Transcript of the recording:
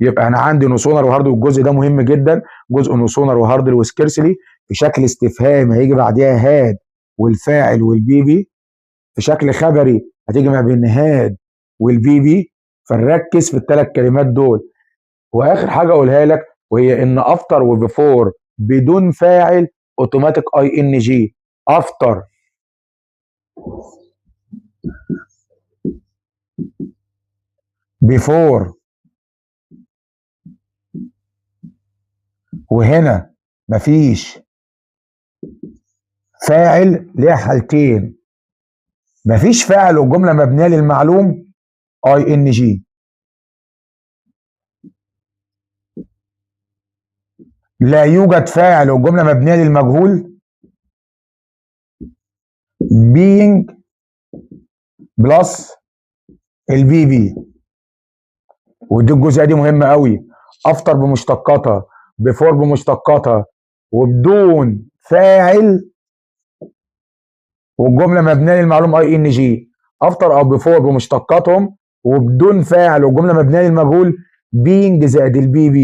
يبقى انا عندي no sooner و hardly، والجزء ده مهم جدا، جزء no sooner و hardly و scarcely في شكل استفهام هيجي بعديها had والفاعل وال PP، في شكل خبري هتيجي ما بين had وال PP. فنركز في الثلاث كلمات دول. واخر حاجة اقولها لك وهي ان after و before بدون فاعل اوتوماتيك ing. after، before، وهنا مفيش فاعل، ليها حالتين: مفيش فاعل والجملة مبنية للمعلوم ing، لا يوجد فاعل والجملة مبنية للمجهول being plus ال PP. ودي الجزئية دي مهمة قوي، after بمشتقاتها، before بمشتقاتها، وبدون فاعل والجملة مبنية للمعلوم ing. after او before بمشتقاتهم وبدون فاعل والجملة مبنية للمجهول being زائد ال PP.